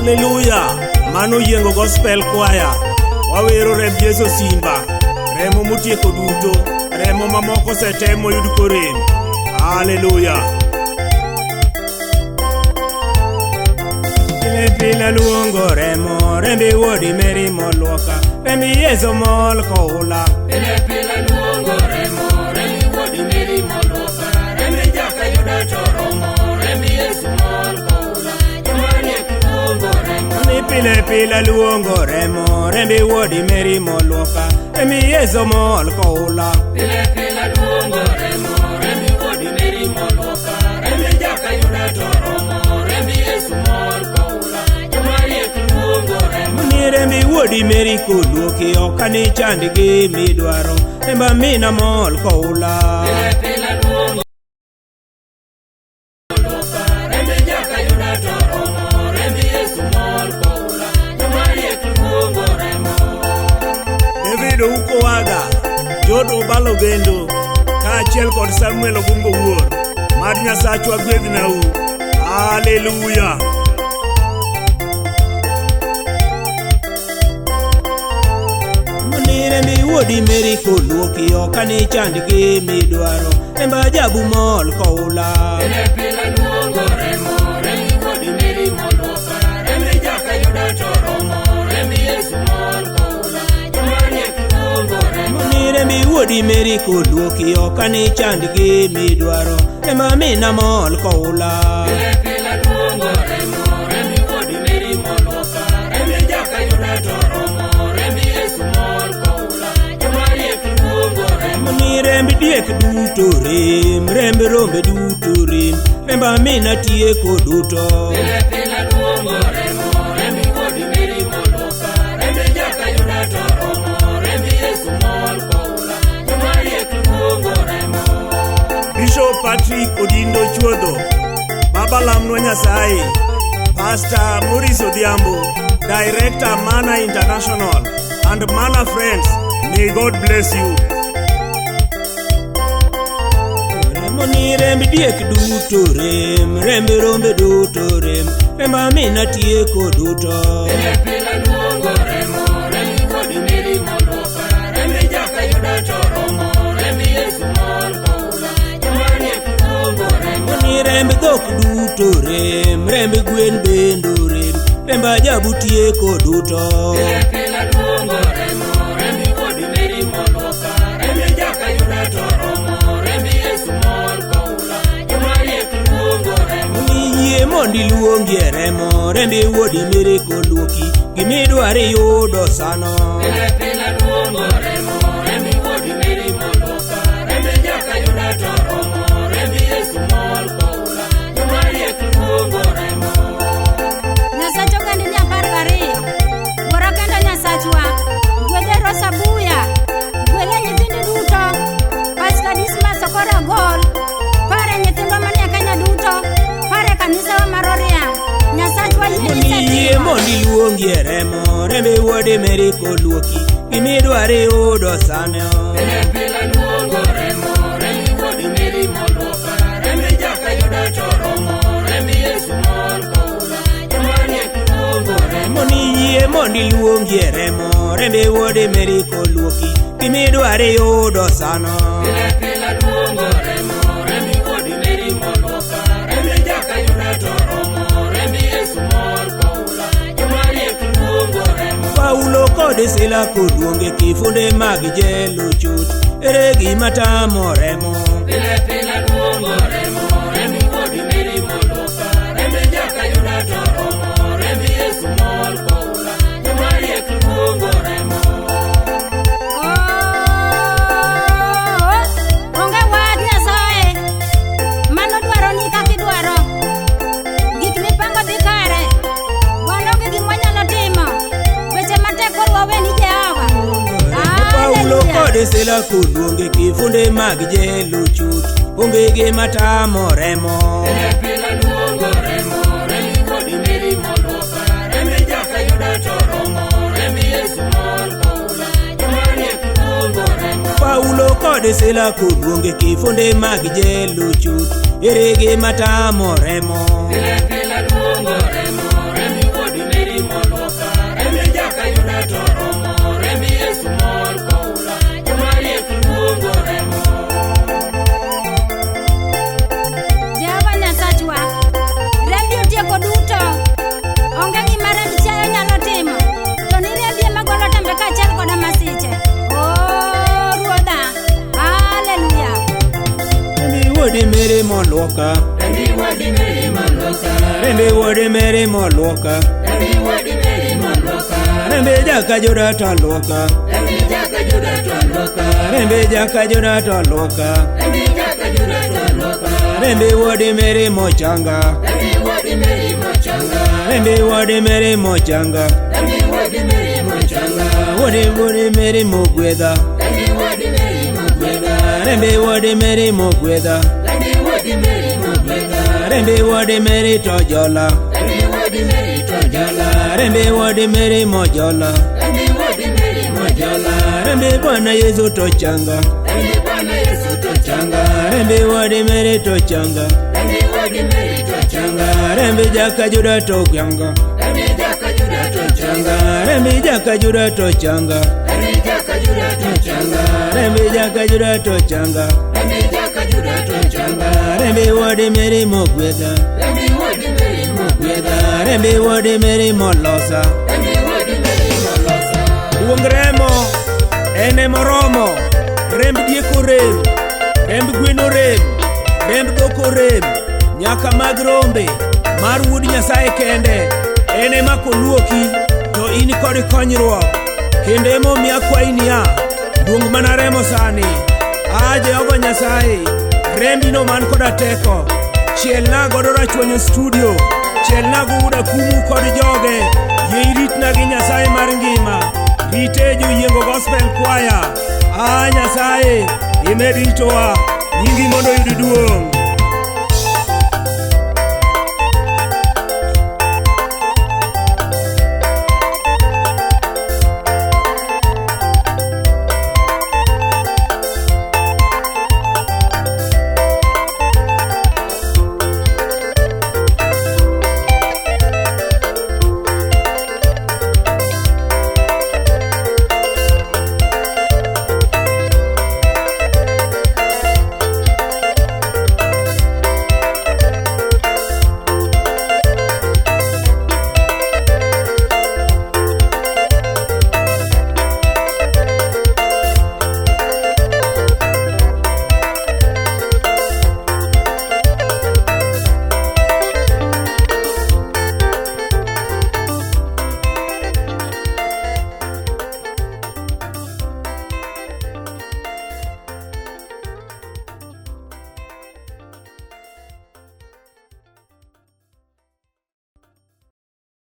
Haleluya! Mano Yiengo Gospel Choir. Wawero remb Yesu simba, remo motieko duto, remo mamoko osetem moyud korem. Haleluya! Pile pile luongo remo, rembi wuodi Meri moluoka, rembi Yesu mol koula. Pile pile luongo remo, rembi wuodi Meri moluoka, rembi jaka Yuda to romo, rembi Yesu mol koula, joma riek luongo remo. Ni pile pile luongo remo, rembi wuodi Meri moluoka, rembi Yesu mol koula. Pile pile luongo remo, rembi wuodi Meri moluoka, rembi jaka Yuda to romo, rembi Yesu mol koula, joma riek luongo remo. Ni rembi wuodi Meri koluoki ok anichand gi midwaro, remba mina mol koula. Pile pile luongo luoka, rembi jaka Yuda to romo, rembi Yesu mol koula, joma riek luongo remo. David Ouko Waga, George Obalo Gendo, kaachiel kod Samuel Ogungo Wuor. Mad Nyasachwa gwedhnau. Haleluya! Ni rembi wuodi Meri koluoki ok anichand gi midwaro, remba ajabu mol koula. Pile pile luongo remo, rembi wuodi Meri moluoka, rembi jaka Yuda to romo, rembi Yesu mol koula, joma riek luongo remo. Ni rembi wuodi Meri koluoki ok anichand gi midwaro, remba mina mol koula. Pile pile luongo remo, rembi wuodi Meri moluoka, rembi jaka Yuda to romo, rembi Yesu mol koula, joma riek luongo remo. Ni remb diek duto rem, remb rombe duto rem, remba mina tieko duto. Pile pile luongo remo, rembi wuodi Meri moluoka, rembi jaka Yuda to romo, rembi Yesu mol koula, joma riek luongo remo. Bishop Patrick Odindo Chuodho, Baba Lamnwa Nyasaye, Pastor Maurice Odhiambo, Director Mana International and Mana Friends, may God bless you. Remo ni remb diek duto rem, remb rombe duto rem, remba mina tieko duto. Pile pile luongo remo, rembi wuodi Meri moluoka, rembi jaka Yuda to romo, rembi Yesu mol koula, joma riek luongo remo. Ni remb dhok duto rem, remb gwen bendo rem, remb ajabu tieko duto. Pile pile luongo remo, rembi wuodi Meri moluoka, rembi jaka Yuda to romo, rembi Yesu mol koula, joma riek luongo remo. Ni yie mondo iluongie remo, rembi wuodi Meri koluoki, gimidwaro iyudo sano. Pile pile luongo remo, rembi wuodi Meri moluoka, rembi jaka Yuda to romo, rembi Yesu mol koula, joma riek luongo remo. Nyasach ogandini 12, Wuora kendo Nyasachwa, gwedhe Rosa Buya, gwedhe nyithindi duto, Pastor Dismas Okoro Gol, pare nyithindwa manie Kenya duto, pare kanisawa mar Oriang', Nyasachwa yie Ni yie nisetimo. mondo iluongie remo, rembi wuodi Meri koluoki, gimidwaro iyudo sano. Pile pile luongo remo, rembi wuodi Meri moluoka, rembi jaka Yuda to romo, rembi Yesu mol koula, joma riek luongo remo. Ni yie mondo iluongie remo, rembi wuodi Meri koluoki, gimidwaro iyudo sano. Pile pile luongo remo, rembi wuodi Meri moluoka, rembi jaka Yuda to romo, rembi Yesu mol koula, joma riek luongo remo. Paulo kod Sila koluonge kifunde mag jelo chot, ere gima tamo remo. Pile pile luongo remo, rembi wuodi Meri moluoka, rembi jaka Yuda to romo, rembi Yesu mol koula, joma riek luongo remo. Oh, onge wach Nyasaye, mano dwaro ni kaka idwaro. Gik mipango dhi kare, wan onge gima wanyalo timo. Weche matek koro wawe ni Jehova. Paulo Hallelujah. kod Sila koluonge kifunde mag jelo chot, onge gima tamo remo. Pile pile luongo remo, rembi wuodi Meri moluoka, rembi jaka Yuda to romo, rembi Yesu mol koula, joma riek luongo remo. Paulo kod Sila koluonge kifunde mag jelo chot, ere gima tamo remo. Pile pile luongo remo, rembi wuodi Meri Mary moluoka. Rembi Wuod Mary moluoka. Rembi Wuod Mary moluoka. Rembi Wuod Mary moluoka. Rembi jaka Juda to luoka. Rembi jaka Juda to luoka. Rembi jaka Juda to luoka. Rembi jaka Juda to luoka. Rembi Wuod Mary mochanga. Rembi Wuod Mary mochanga. Rembi Wuod Mary mochanga. Rembi Wuod Mary mochanga. Wuod Wuod Mary mogwedha. Rembi Wuod Mary mogwedha. Rembi Wuod Mary mogwedha. Rembi Wuod Mary mogwedha. Rembi Wuod Mary to jola. Rembi Wuod Mary to jola. Rembi Wuod Mary mojola. Rembi Wuod Mary mojola. Rembi Bwana Yesu to changa. Rembi Bwana Yesu to changa. Rembi Wuod Mary to changa. Rembi Wuod Mary to changa. Rembi jaka Juda to changa. Rembi jaka Juda to changa. Rembi jaka Juda to changa. Rembi jaka Juda to changa. Rembi jaka Juda to changa. Rembi jaka Juda to changa. Rembi Wuod Mary mogwedha. Rembi Wuod Mary mogwedha. Rembi Wuod Mary molosa. Rembi Wuod Mary molosa. Luong remo en emoromo. Remb diek orem, remb gwen orem, remb dhok orem, nyaka mag rombe mar Wuod Nyasaye kende en ema koluoki to in kod konyruok. Kendo emomiyo akwayi niya, luong mana remo sani. A Jehova Nyasaye, rembino man koda teko, chielna godo Rachuonyo studio, chielna go Wuod Akumu kod joge, yie iritna gi Nyasaye mar ngima. Rite joyiengo gospel choir. A Nyasaye, imed ritowa, nyingi mondo oyud duong'.